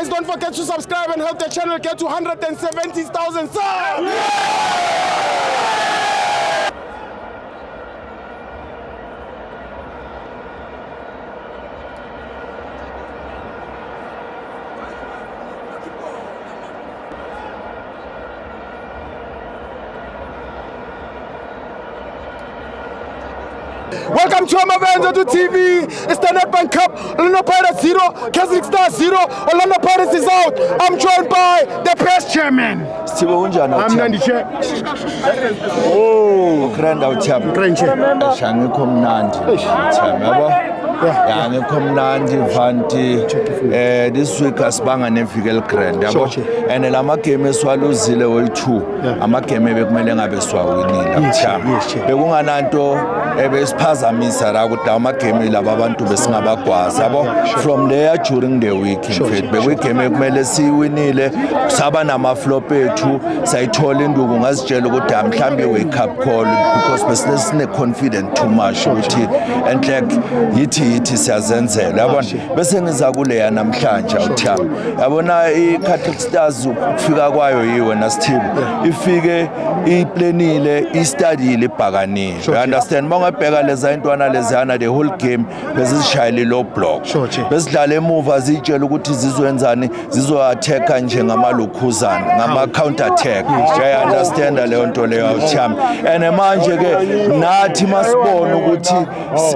Guys, don't forget to subscribe and help the channel get to 170,000 subs. Welcome to Amavenza to TV. It's the Nedbank Cup. Orlando Pirates 0, Casric Stars 0. Orlando Pirates is out. I'm joined by the best chairman. Sithibe unjani I'm Nandi Chair. Oh, grand awuthami. Grand Chair. Eish, angikho mnandi. Awuthami yabo. Ya angikho mnandi vanti. This week asibanga neviki eligrand yabo. And lama game esiwaluzile oyi2 ama game ebekumele ngabe siwawinile awuthami. Bekungananto ebesiphazamisa la ukuthi lawa magame laba abantu besingabagwazi yabo from there during the week in fact bekuyigame ekumele siyiwinile saba nama-flop ethu sayithola induku ngazitshela ukuthi ah, mhlawumbe i-wake up call because besine-confident too much ukuthi enhlek yithi yithi siyazenzela yabona bese ngiza kuleya namhlanje awuthami yabona i-Catholic Stars ukufika kwayo yiwe nasithibe ifike iplanile istadile ibhakanile you understand uma ungabheka leza intwana leziyana the whole game bezizishayela i-low block bezidlala emuva ziyitshela ukuthi zizwenzani zizo-attack-a nje ngamalukhuzana ngama-counter attack uyayi-understanda leyo nto leyo awuthami and manje-ke nathi masibona ukuthi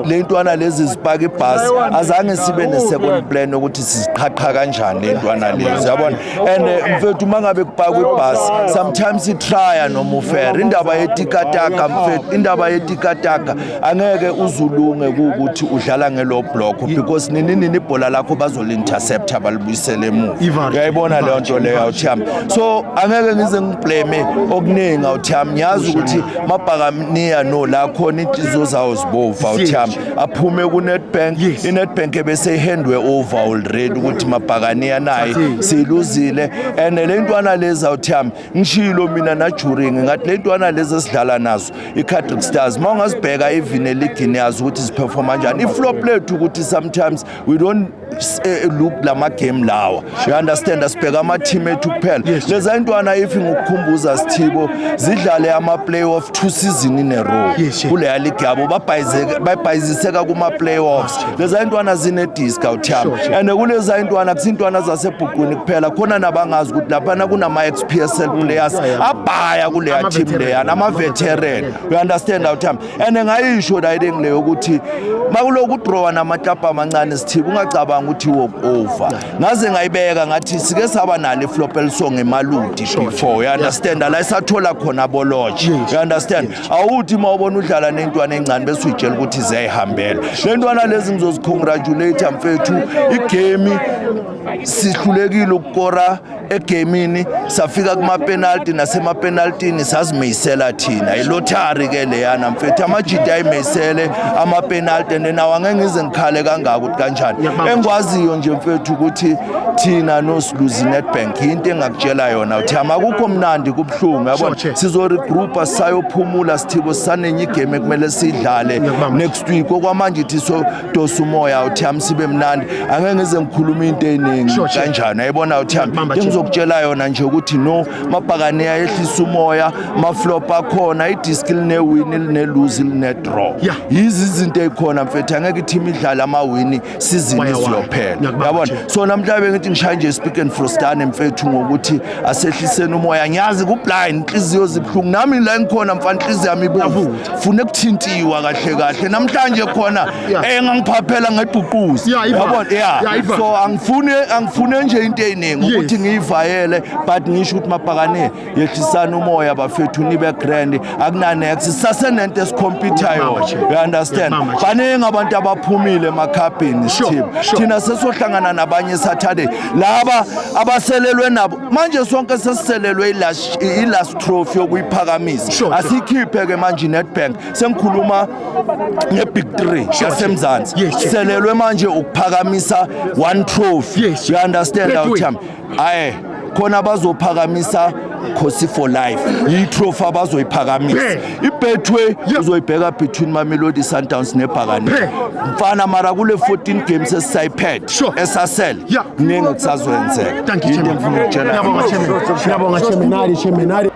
le ntwana lezi zipaka ibhasi azange sibe ne-second plan ukuthi siziqhaqha kanjani le ntwana lezi yabona and mfethu uma ngabe kupakwa ibhasi sometimes itrya noma ufere indaba yetikataka mfethu indaba yetikataka angeke uzulunge kuwukuthi udlala ngelo block because nini nini ibhola lakho bazoli-intercepta balibuyisele emuva uyayibona leyo nto leyo awuthiyami so angeke ngize ngiblame okuningi awuthiyami ngiyazi ukuthi mabhakaniya no la khona inhliziyo zawo zibovu awuthiyami aphume ku-Nedbank i-Nedbank ebese ihandwe over already ukuthi mabhakaniya naye siyiluzile and le ntwana lezi awuthiyami ngishilo mina najuring ngathi le ntwana lezi esidlala nazo i-Casric Stars uma ungazibheka even eligini yazo ukuthi ziperforma kanjani i-flop lethu ukuthi sometimes we don't look lama game lawa you understand asibheka ama team ethu kuphela leza intwana if ngikukhumbuza sithibo zidlale ama playoff two season in a row kuleya league yabo babhayiziseka kuma playoffs leza intwana zine disc awuthami and kuleza intwana kusintwana zasebhuqwini kuphela khona nabangazi ukuthi laphana kunama ex PSL players abhaya kuleya team leya nama veteran you understand awuthami and ngayisho la ile leyo ukuthi makuloku udrawa namaklabhu amancane sithibe ungacabanga ukuthi walk over ngaze ngayibeka ngathi sike saba nalo iflop elisonge emaludi before you understand la isathola khona bolodge you understand awuthi uma ubona udlala nentwana encane bese uyitshela ukuthi ziyayihambela le ntwana lezi ngizozicongratulate mfethu igame sihlulekile ukukora egamini safika kuma-penalty nasema-penaltini sazimeyisela thina ilothari ke leyana mfethu amajita ayimeyisele ama-penalty and nawo angeke ngize ngikhale kangaka ukuthi kanjani engikwaziyo nje mfethu ukuthi thina nosiluzi Nedbank into engakutshela yona uthi amakukho mnandi kubuhlungu yabona sizoregroupa sisayophumula sithibo sisanenye igame ekumele sidlale next week okwamanje ithi so dosa umoya uthi sibe mnandi angeke ngize ngikhulume into eningi kanjani ayibona uthi engizokutshela yona nje ukuthi no mabhakane ayehlisa umoya maflop akhona idisk line-win line-lose line-draw yizi izinto ey'khona mfethu angeke i-team idlale amawini season iziyophela yabona so namhlanje ngithi ngishaye nje speak and frostane mfethu ngokuthi asehliseni umoya ngiyazi ku-blind inhliziyo zibuhlungu nami la ngikhona mfana inhliziyo yami ibovu funa ukuthintiwa kahle kahle namhlanje khona engangiphaphela ngayibhuquza yabona yeah so angifune angifune nje into eziningi ukuthi ngiyivayele but ngisho ukuthi mabhakane yehlisana umoya bafethu nibe grand akunanex sisasenento esikhompyutha yona you understand baningi abantu abaphumile emakhabhini sithini thina sesohlangana nabanye Saturday laba abaselelwe nabo manje sonke sesiselelwe i-last trophy yokuyiphakamisa asikhiphe ke manje i-Nedbank sengikhuluma nge-big three yasemzansi siselelwe manje ukuphakamisa one trophy you understand awuthami aye Khona bazophakamisa Khosi for life, yi-trophy abazoyiphakamisa. I-Betway uzoyibheka between Mamelodi Sundowns neBhakani, mfana. Mara kule 14 games esisayiphethe esasele, kuningi kusazoyenzeka. Thank you, Into Chairman. engifuna ukutshela. Ngiyabonga, Chairman. Ngiyabonga, Chairman. Nali, Chairman. Nali.